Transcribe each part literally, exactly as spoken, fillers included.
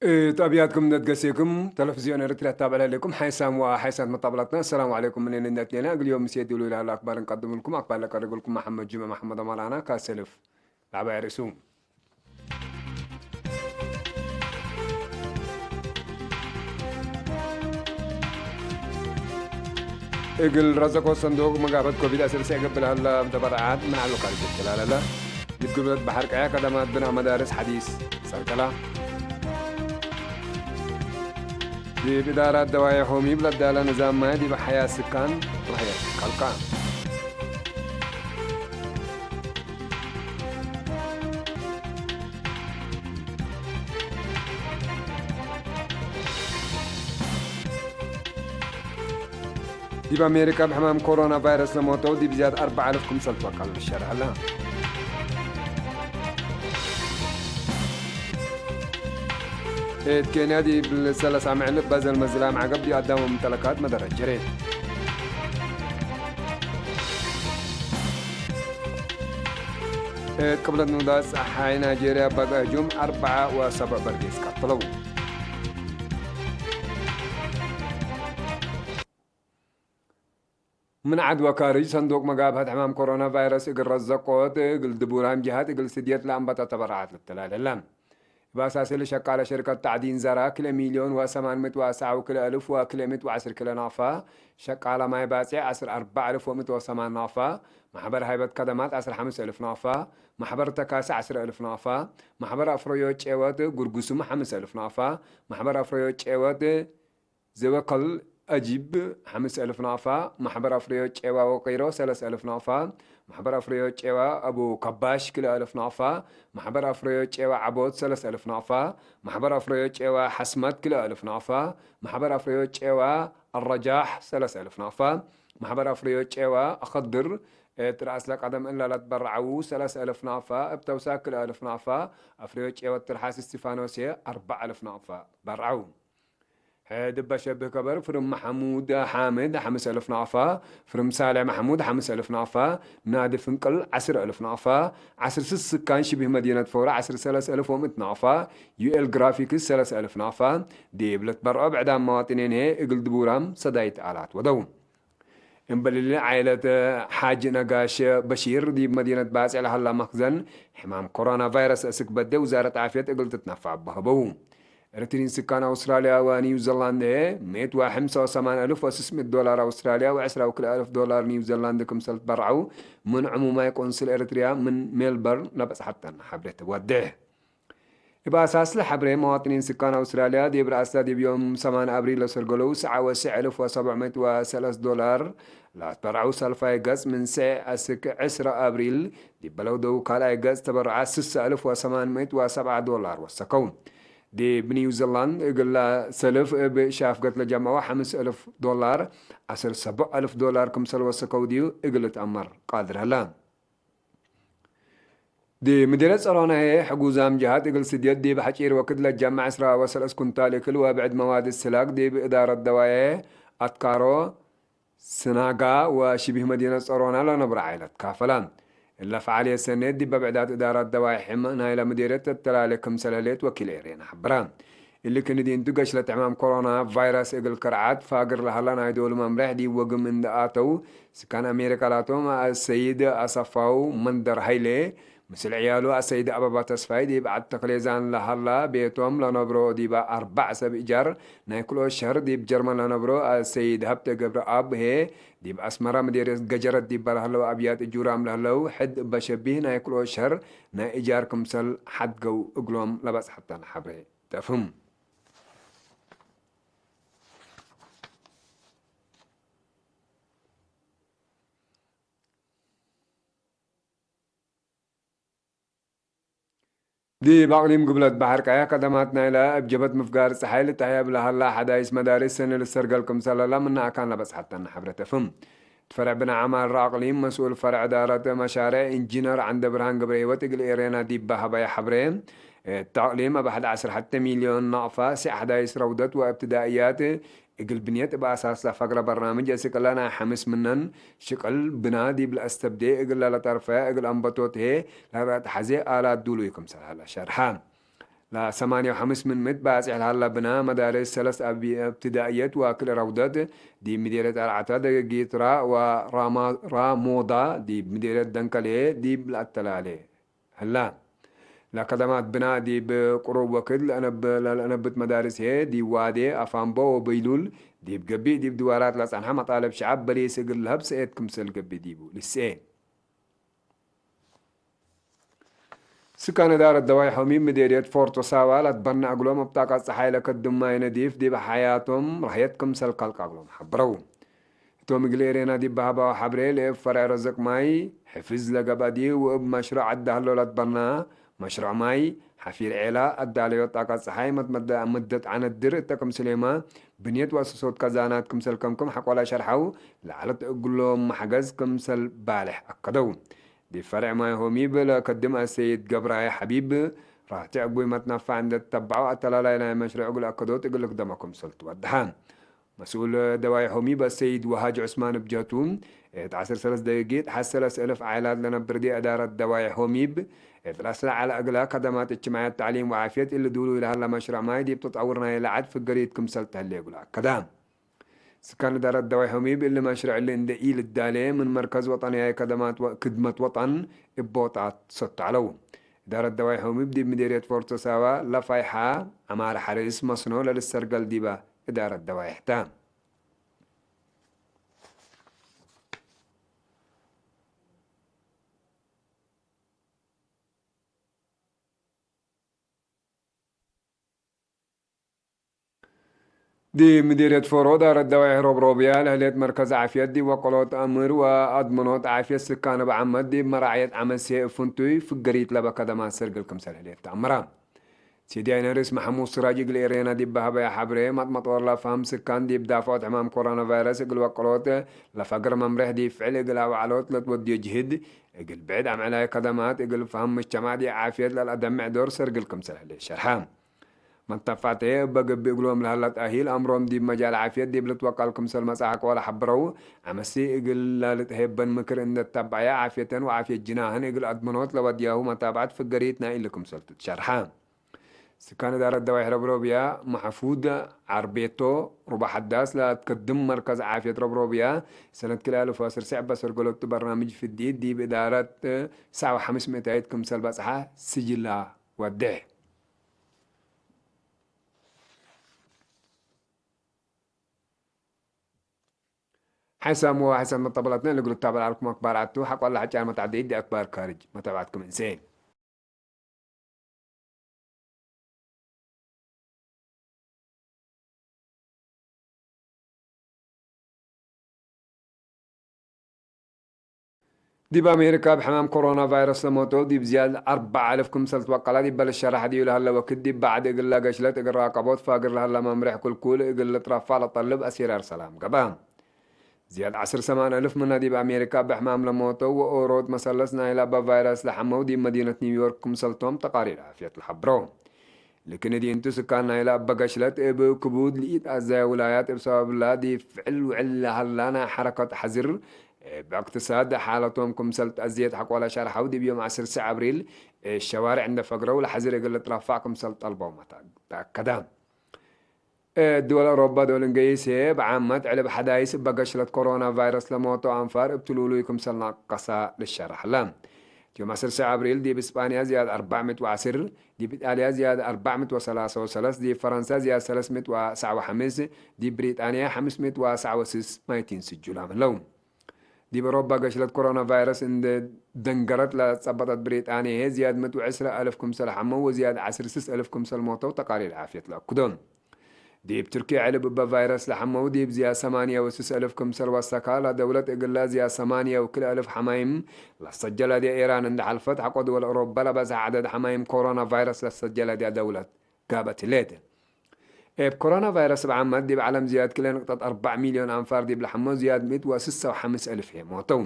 እት አብያትኩም እንዴ ትገሴኩም፣ ተለፍዝዮን ኤረትርያ ትታብዕ ለህሌኩም ሓይሳም ወሓይሳት መጣብላትና፣ አሰላሙ ዐለይኩም ምኔን እንዴ ትሌና፣ እግል ዮም ምሴ ዲሉ ለሀለ አክባር እንቀድምልኩም፣ አክባር ለቀርግልኩም መሐመድ ጁምዐ መሐመድ አማን አና፣ ካሰልፍ ለዐባይ ርእሱ። እግል ረዘቆ ሰንዱቅ መጋበት ኮቪድ አስር ሰዕ ገብእ ለሀለ ተበረዓት ምን ዐሉ ካልድ ትላለለ። ዲብ ግብለት በሐር ቀያ ከደማት ብናእ መዳርስ ሐዲስ ሰርቀላ። ዲብ እዳራት ደዋዬ ሆሚብ ለዳለ ንዛም ማይ ዲብ ሐያት ስካን ወሐያት ከልቃ። ዲብ አሜሪካ ብሕማም ኮሮና ቫይረስ ለሞተው ዲብ ዝያድ አርበዕ አልፍ ክምሰል ትወቀል ልሸርሕ ዐለ። እት ኬንያ ዲብ ሰለሳ ምዕል ባዘል መዝላም ዐገብ ዲብ አዳም ወምተለካት መደረት ጀሬት። እት ቅብለት ንዳስ ጸሓይ ናይጄርያ ባጽዕ ህጁም አርበዓ ወሰብዕ በርጌስ ቀትለው። ምን ዐድ ወካርጅ ሰንዱቅ መጋብሀት ሕማም ኮሮና ቫይረስ እግል ረዘቆት እግል ድቡራም ጀሃት እግል ስድየት ለአንበተ ተበረዓት ልትላል ህለ። እብ አሳሲ ለሸቃለ ሸርከት ተዕዲን ዘራ ክልኤ ሚልዮን ወሰማን ምእት ወአስዓ ወክልኤ እልፍ ወክልኤ ምእት ወዐስር ክለ ናፋ፣ ሸቃለ ማይ ባጼዕ ዐስር አርበዕ እልፍ ወምእት ወሰማን ናፋ፣ ማሕበር ሃይበት ከደማት ዐስር ሐምስ እልፍ ናፋ፣ ማሕበር ተካሲ ዐስር እልፍ ናፋ፣ ማሕበር አፍረዮ ጬወት ጉርጉሱም ሐምስ እልፍ ናፋ፣ ማሕበር አፍረዮ ጬወት ዘበከል አጂብ ሐምስ እልፍ ናፋ፣ ማሕበር አፍረዮ ጬዋ ወቂሮ ሰለስ እልፍ ናፋ፣ ማሕበር አፍረዮ ጬዋ አቡ ከባሽ ክልኤ እልፍ ናፋ፣ ማሕበር አፍረዮ ጬዋ ዐቦት ሰለስ እልፍ ናፋ፣ ማሕበር አፍረዮ ጬዋ ሐስመት ክልኤ እልፍ ናፋ፣ ማሕበር አፍረዮ ጬዋ አረጃሕ ሰለስ እልፍ ናፋ፣ ማሕበር አፍረዮ ቼዋ አኸድር እት ረአስለ ቀደም እለ ለትበረዐዉ ሰለስ እልፍ ናፋ፣ እብ ተውሳክ ክልኤ እልፍ ናፋ፣ አፍረዮ ቼወ ትልሓስ እስቲፋኖሴ አርበዕ እልፍ ናፋ በርዐው። ሕድ እበ ሸብህ ከበር፣ ፍርም መሐሙድ ሓምድ ሐምስ እልፍ ናፋ፣ ፍርም ሳሌሕ መሐሙድ ሐምስ እልፍ ናፋ፣ ናዲ ፍንቅል ዐስር እልፍ ናፋ፣ ዐስር ስስ ስካን ሽብህ መዲነት ፎረ ዐስር ሰለስ እልፍ ወምእት ናፋ፣ ዩኤል ግራፊክስ ሰለስ እልፍ ናፋ፣ ዲብ ልትበርዖ ብዕዳም መዋጥኔን ህዬ እግል ድቡራም ሰዳይት አላት ወደው። እምበልሊ፣ ዓይለት ሓጅ ነጋሽ በሺር ዲብ መዲነት ባጽዕ ለሀላ መክዘን ሕማም ኮሮና ቫይረስ እስክ በዴ ውዛረት ዓፍየት እግል ትትነፋዕ በሀበው። ኤረትርዪን ስካን አውስትራልያ ወኒው ዚላንድ ህዬ፣ ምእት ወሐምሳ ወሰማን እልፍ ወስስ ምእት ዶላር አውስትራልያ ወዕስራ ወክልኤ እልፍ ዶላር ኒው ዚላንድ ክምሰል ትበርዐው፣ ምን ዕሙማይ ቆንስል ኤረትርያ ምን ሜልበርን ለበጽሐተን ሐብሬ ትወዴሕ። እብ አሳስ ለሐብሬ፣ መዋጥኒን ስካን አውስትራልያ ዲብ ረአስታ ዲብ ዮም ሰማን አብሪል ለሰርገለው ሰዓ ወስዕ እልፍ ወሰብዕ ምእት ወሰለስ ዶላር ለአትበርዐው ሰልፋይ ገጽ፣ ምን ስዕ አስክ ዕስራ አብሪል ዲብ በለው ደው ካልኣይ ገጽ ተበረዐ ስሳ እልፍ ወሰማን ምእት ወሰብዓ ዶላር ወሰከው። ዲብ ኒውዚላንድ እግላ ሰልፍ እብ ሻፍገት ለጀምዐው ሐምስ እልፍ ዶላር፣ ዐስር ሰቦዕ እልፍ ዶላር ክምሰል ወሰከው ዲብ እግል ልትአመር ቃድር ሀላ። ዲብ ምዲርየት ጸሮና ህዬ፣ ሕጉዛም ጀሃት እግል ስድየት ዲብ ሐጪር ወክድ ለጀመዕ ዕስራ ወሰለስ ኩንታል እክል ወብዕድ መዋድ እስላክ ዲብ እዳረት ደዋዬ አትካሮ፣ ስናጋ ወሽቢህ መዲነት ጸሮና ለነብረ ዓይለት ካፈላ። እለ ፈዓልየት ሰኔት ዲብ ብዕዳት እዳራት ደዋዬ ሕም ናይለ ምዲርየት ተተላሌ ክምሰል ህሌት ወኪል ኤሬና ሐብራ። እሊ ክንዲ እንቱ፣ ገሽለት ሕማም ኮሮና ቫይረስ እግል ከርዓት ፋግር ለሀላ ናይ ዶሉ መምሬሕ ዲብ ወግም እንደ አተው፣ ስካን አሜሪካ ላቶም አሰይድ አሰፋው መንደር ሀይሌ፣ ምስል ዕያሉ አሰይድ አበባ ተስፋይ ዲብ ዐድ ተክሌዛን ለሀላ ቤቶም ለነብሮ ዲበ አርበዕ ሰብ እጃር ናይ ክልኦት ሸህር፣ ዲብ ጀርመን ለነብሮ አሰይድ ሀብተ ገብረአብ ህዬ፣ ዲብ አስመራ ምዴርየት ገጀረት ዲበ ለሀለው አብያት እጁራም ለህለው ሕድ እበ ሸቢህ ናይ ክልኦት ሸህር ናይ እጃር ክምሰል ሐድገው እግሎም ለበጽሐተን ሐብሬ። ተፍህም። ዲብ አቅሊም ግብለት በሐር ቀያ ከደማት ናይለ እብ ጀበት ምፍጋር ጸሓይ ልትአየብ ለሀላ ሐዳይስ መዳሪስ ሰኒ ልሰርገል ክምሰል ለላ ምነ አካን ለበጽሐተን ሐብሬ ተፍህም። እት ፈርዕ ብነ ዐማር አቅሊም መስኡል ፈርዕ እዳረት መሻሬዕ ኢንጂነር ዐንደብርሃን ገብረህይወት እግል ኤሬና ዲብ ሀበየ ሐብሬ፣ እት አቅሊም እብ ሐድ ዐስር ሐቴ ሚልዮን ናቅፋ፣ ሴዕ ሐዳይስ ረውደት ወእብትዳእያት እግል ብንየት እብ አሳስ ለፈግረ በርናምጅ አስክ እለ ናይ ሐምስ ምነን ሽቅል ብና ዲብ ለአስተብዴ እግል ለለጠርፈ እግል አንበቶት ህዬ ለረአት ሐዜ አላት ዱሉይ ክምሰል ሀለ ሸርሐ። ለሰማንያ ወሐምስ ምን ምእት ባጽሕ ለሀላ ብና መዳርስ ሰለስ እብትዳእየት ወክልኤ ረውደት ዲብ ምዴርየት አርዓተ ደገጊት ራ ወራማ-፣ ራሞዳ ዲብ ምዴርየት ደንከሌ ዲብ ለአተላሌ ህላ። ለከደማት ብና ዲብ ቅሩብ ወክድ ለአነብ-፣ ለአነብት መዳርስ ህዬ ዲብ ዋዴ አፋምቦ ወበይሉል ዲብ ገቢእ ዲብ ድዋራት ለጸንሐ መጣለብ ሸዐብ በሊስ እግል ለሀብ ሰእየት ክምሰል ገብእ ዲቡ ልስኤ። ስካን እዳረት ደዋይ ሆሚብ ምዴርየት ፎርቶ ሳዋ ለትበነ እግሎም እብ ጣቀት ጸሓይ ለከድም ማይ ነዲፍ ዲብ ሐያቶም ረህየት ክምሰል ከልቀ እግሎም ሐብረው። ህቶም እግል ኤሬና ዲብ በሀባው ሐብሬ ለእብ ፈርዕ ረዘቅ ማይ ሕፍዝ ለገብአ ዲብ ወእብ መሽሮዕ ዐድ ሀሎ ለትበና መሽሮዕ ማይ ሐፊር ዔላ አዳለዮት ጣቀት ጸሓይ መትመደ-፣ ምደት ዐነት ድር እተ ክምስሌመ ብንየት ወአሰሶት ከዛናት ክምሰል ከምክም ሐቆለ ሸርሐው ለዐለት እግሎም መሕገዝ ክምሰል ባልሕ አከደው። ዲብ ፈርዕ ማይ ሆሚብ ለከድም አሰይድ ገብራይ ሐቢብ፣ ራቴዕ እግል መትነፋዕ እንዴ ትተበዐው፣ አተላላይ ናይ መሽረዕ እግል አከዶት እግል ልክደመ ክምሰል ትወደሐ። መስኡል ደዋይ ሆሚብ አሰይድ ወሃጅ ዑስማን እብ ጀህቱ፣ እት ዐስር ሰለስ ደቂቅ ሐሰለስ እልፍ ዓይላት ለነብር ዲ እዳረት ደዋይ ሆሚብ፣ እት ለአስለ ዐለ እግለ ከደማት እጅትማዕየት፣ ተዕሊም ወዓፍየት እሊ ዱሉይ ለሀለ መሽረዕ ማይ ዲብ ተጠውር ናይለ ዐድ ፍገሪት ክምሰል ተህሌ እግል አከደ። ስካን እዳረት ደዋይ ሆሚብ እሊ መሽረዕ እሊ እንዴ ኢልዳሌ፣ ምን መርከዝ ወጠንያይ ከደማት ወ-፣ ክድመት ወጠን እብ ቦጣት ሰቱ ዐለው። እዳረት ደዋይ ሆሚብ ዲብ ምዴርየት ፎርቶ ሳዋ ለፋይሐ ዐማር ሐርስ መስኖ ለልሰርገል ዲበ እዳረት ደዋይ ሕተ። ዲብ ምዲርየት ፎሮ ዳረት ደዋይሕ ሮብሮብያ ለህሌት መርከዝ ዓፍየት፣ ዲብ ወቀሎት አምር ወአድመኖት ዓፍየት ስካን እብ ዓመት ዲብ መራዕየት ዐመሴ እብ ፍንቱይ ፍገሪት ለበ ከደማት ሰርግል ክምሰል ህሌት ተአምረ። ሴድያይ ነርስ መሐሙድ ስራጅ እግል ኤሬና ዲብ በሀበያ ሐብሬ፣ መጥመጦር ለፋህም ስካን ዲብ ዳፍዖት ሕማም ኮሮና ቫይረስ እግል ወቀሎት ለፈግር መምሬሕ ዲብ ፍዕል እግል አውዓሎት ለትወድዮ ጅህድ፣ እግል ብዕድ አምዕላይ ከደማት እግል ፈህም ምጅተማዕ ዲብ ዓፍየት ለለአደምዕ ዶር ሰርግል ክምሰል ህሌት ሸርሐ። መተፋቴ እበ ገብእ እግሎም ለሀለ ተእሂል አምሮም ዲብ መጃል ዓፍየት ዲብ ልትወቀል ክምሰል መጽአሐ ከወለ ሐብረው፣ ዐመሲ እግል ለልትሄበን ምክር እንዴ ተተብዐየ፣ ዓፍየተን ወዓፍየት ጅናህን እግል አድመኖት ለወድያሁ መታብዐት ፍገሪት ናይ እሊ ክምሰል ትትሸርሐ። ስካን እዳረት ደዋይሕ ረብሮብያ፣ መሐፉድ ዐርቤቶ፣ ሩባ ሐዳስ ለአትከድም መርከዝ ዓፍየት ረብሮብያ፣ ሰነት ክልኤ አልፍ ወዐስር ሰዕ በሰርገሎቱ በርናምጅ ፍዲት ዲብ እዳረት ሰዕ ወሐምስ ምእታይት ክምሰል በጽሐ ስጅላ ወዴሕ። ሐይሳም ወሐይሳም መጠበላትነ እግል ልታበል ዐልኩም አክባር ዐቱ፣ ሐቆ ለሐጫን መትዐደይት ዲብ አክባር ካርጅ መታብዐትኩም እንሴ። ዲብ አሜሪካ እብ ሕማም ኮሮና ቫይረስ ለሞተው ዲብ ዝያድ አርበዕ አልፍ ክምሰል ትወቀላ ዲበ ልሸረሕ ህድዩ ለሀለ ወክድ፣ ዲብ በዕድ እግለ ገሽለት እግል ራቀቦት ፋግር ለሀለ መምሬሕ ክልኩል እግል ልትረፋዕ ለጠልብ አሲራር ሰላም ገብአ። ዝያድ ዐስር ሰማን አልፍ ምነ ዲብ አሜሪካ እብ ሕማም ለሞተው ወኦሮት መሰለስ ናይለ እበ ቫይረስ ለሐመው ዲብ መዲነት ኒውዮርክ ክምሰልቶም ተቃሪር ዓፍየት ለሐብሮ። ልክን እዲንቱ ስካን ናይለ እበ ገሽለት እብ ክቡድ ለኢትአዘየ ውላያት እብ ሰበብላ ዲብ ፍዕል ውዕል ለሀላ ናይ ሐረከት ሐዝር እብ እቅትሳድ ሓለቶም ክምሰል ተአዝየት ሐቆለ ሸርሐው፣ ዲብ ዮም ዐስር ሰዕ አብሪል ሸዋርዕ እንዴ ፈግረው ለሐዝር እግል ልትረፋዕ ክምሰል ጠልበው መተ-፣ ተአከደ። ድወል አውሮፓ ዶል እንገይስ ህዬ እብ ዓመት ዕልብ ሐዳይስ እበ ገሽለት ኮሮና ቫይረስ ለሞተው አንፋር እብ ትሉሉይ ክምሰል ነቀሰ ልሸረሕ ዐለ። ዮም ዐስር ሰዕ አብሪል ዲብ እስጳንያ ዝያድ አርበዕ ምእት ወዐስር፣ ዲብ ኢጣልያ ዝያድ አርበዕ ምእት ወሰላሰ ወሰለስ፣ ዲብ ፈረንሳ ዝያድ ሰለስ ምእት ወሰዕ ወሐምስ፣ ዲብ ብሪጣንያ ሐምስ ምእት ወሰዕ ወስስ ማይቲን ስጁላም ህለው። ዲብ አውሮፓ ገሽለት ኮሮና ቫይረስ እንዴ ደንገረት ለጸበጠት ብሪጣንያ ህዬ፣ ዝያድ ምእት ወዕስረ አልፍ ክምሰል ሐመው ወዝያድ ዐስር ስስ አልፍ ክምሰል ሞተው ተቃሪር ዓፍየት ለአክዶ። ዲብ ቱርክየ ዕልብ እበ ቫይረስ ለሐመው ዲብ ዝያድ ሰማንየ ወስስ አልፍ ክምሰል ወሰካ፣ ለደውለት እግለ ዝያድ ሰማንየ ወክልኤ አልፍ ሐማይም ለሰጀለ ዲብ ኢራን እንዴ ሐልፈት፣ ሐቆ ድወል አውሮፓ ለበዝሐ ዐደድ ሐማይም ኮሮና ቫይረስ ለሰጀለ ዲብ ደውለት ጋበት ህሌት። እብ ኮሮና ቫይረስ እብ ዓመት ዲብ ዐለም ዝያድ ክልኤ ንቅጠት አርበዕ ሚልዮን አንፋር ዲብ ለሐመው ዝያድ ምእት ወስሰ ወሐምስ አልፍ ህዬ ሞተው።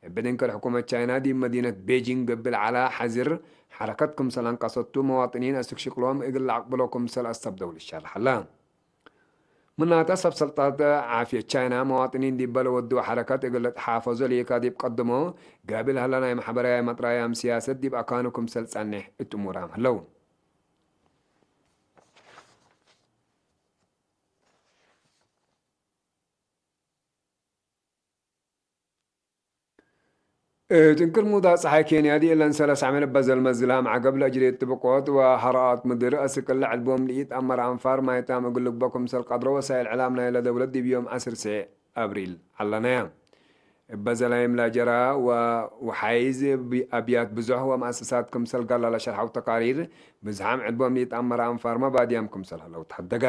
እብ ድንክል ሕኩመት ቻይና ዲብ መዲነት ቤጂንግ እብ ለዐላ ሐዝር ሐረከት ክምሰል አንቀሰቱ፣ መዋጥኒን አስክ ሽቅሎም እግል ለአቅብሎ ክምሰል አስተብደው ልሸርሕ ዐለ። ምናተ ሰብ ሰልጣት ዓፍየት ቻይና መዋጥኒን ዲበ ለወድወ ሐረከት እግል ልትሓፈዞ ሊካ ዲብ ቀድሞ ጋብእ ለሀለ ናይ መሕበራያይ መጥራያም ስያሰት ዲብ አካኑ ክምሰል ጸኔሕ እት እሙራም ህለው። እት እንክር ሙዳት ጸሓይ ኬንያ ዲብ እለን ሰለስ ዓመት እበ ዘልመ ዝላም ዐገብ ለእጅሬት ጥብቆት ወሀረአት ምድር አስክ እለ ዐልቦም ለኢትአመረ አንፋር ማይታም እግል ልግበእ ክምሰል ቀድሮ ወሳይል ዕላም ናይለ ደውለት ዲብ ዮም ዐስር ሰ አብሪል ዐለነየ። እበ ዘላይም ለጀራ ወ-፣ ወሓይዝ ብ-፣ አብያት ብዞሕ ወመአሰሳት ክምሰል ጋላ ለሸርሐው ተቃሪር፣ ብዝሓም ዐልቦም ለኢትአመረ አንፋር መባድያም ክምሰል ሀለው ተሐደገ።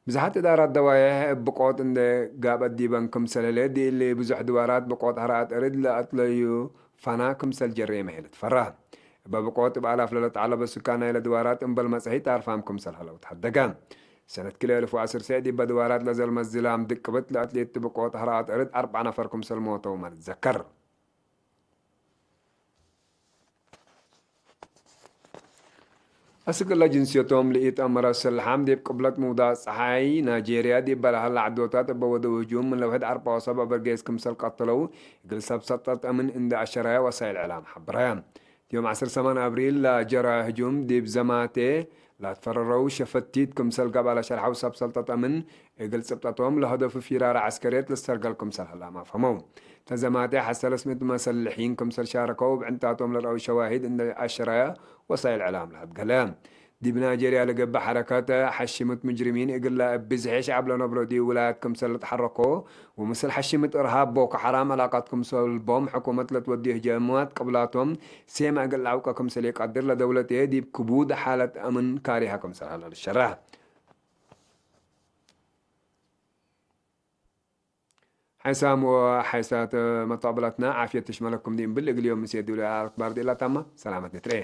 ብዝሓት እዳራት ደዋዬሕ እብ ብቆት እንዴ ጋብአት ዲበን ክምሰል ህሌት፣ ዲእሊ ብዙሕ ድዋራት ብቆት ሀረአት እርድ ለአትለዩ ፋና ክምሰል ጀሬ መሄል ትፈራ። እበ ብቆት እብ አላፍ ለለትዐለበ ሱካን ናይለ ድዋራት እምበል መጽሐይ ጣርፋም ክምሰል ሀለው ተሐደገ። ሰነት ክልኤ እልፍ ወዐስር ሰዕ ዲበ ድዋራት ለዘልመ ዝላም ድቅብት ለአትሌት ብቆት ሀረአት እርድ አርበዕ ነፈር ክምሰል ሞተው መ ልትዘከር። አስክ እለ ጅንስየቶም ለኢትአመረ ሰልሓም ዲብ ቅብለት ምውዳቅ ጸሓይ ናይጄርያ ዲብ በለሀለ ዐዶታት እበ ወደው ህጁም ምን ለውሕድ አርበዕ ወሰብዕ በርጌስ ክምሰል ቀተለው፣ እግል ሰብ ሰልጠት አምን እንዴ አሸረየ ወሳይል ዕላም ሐብረየ። ዮም ዐስር ሰማን አብሪል ለጀረ ህጁም ዲብ ዘማቴ ላትፈረረው ሸፈቲት ክምሰል ገብአ ለሸርሐው ሰብ ሰልጠት አምን፣ እግል ጽብጠቶም ለሀደፉ ፊራረ ዐስከርየት ልስተርገል ክምሰል ሀላም አፍሀመው። ተዘማቴ ሐሰ ለስምንት መሰልሒን ክምሰል ሻረከው እብ ዕንታቶም ለረአው ሸዋሂድ እንዴ አሸረየ ወሳይል ዕላም ለሀድገለ። ዲብ ናይጄርያ ለገብእ ሐረከት ሐሽምት ሙጅሪሚን እግለ እብ ብዝሒ ሸዐብ ለነብሮ ዲብ ውላያት ክምሰል ልትሐረኮ ወምስል ሐሽምት እርሃብ ቦኮ ሐራም ዕላቀት ክምሰል ቦም ሕኩመት ለትወድዩ ህጀማት ቅብላቶም ሴመ እግል ለዐውቀ ክምሰል ኢቀድር ለደውለትዬ ዲብ ክቡድ ሓለት አምን ካሪሀ ክምሰል ሀለ ልሸረሕ። ሓይሳም ወሓይሳት መተቅብላትና ዓፍየት ትሽመለኩም ዲብ እንብል እግል ዮም ምሴ ዱለ አክባር ዲላ ታማ ሰላመት ንትርኤ።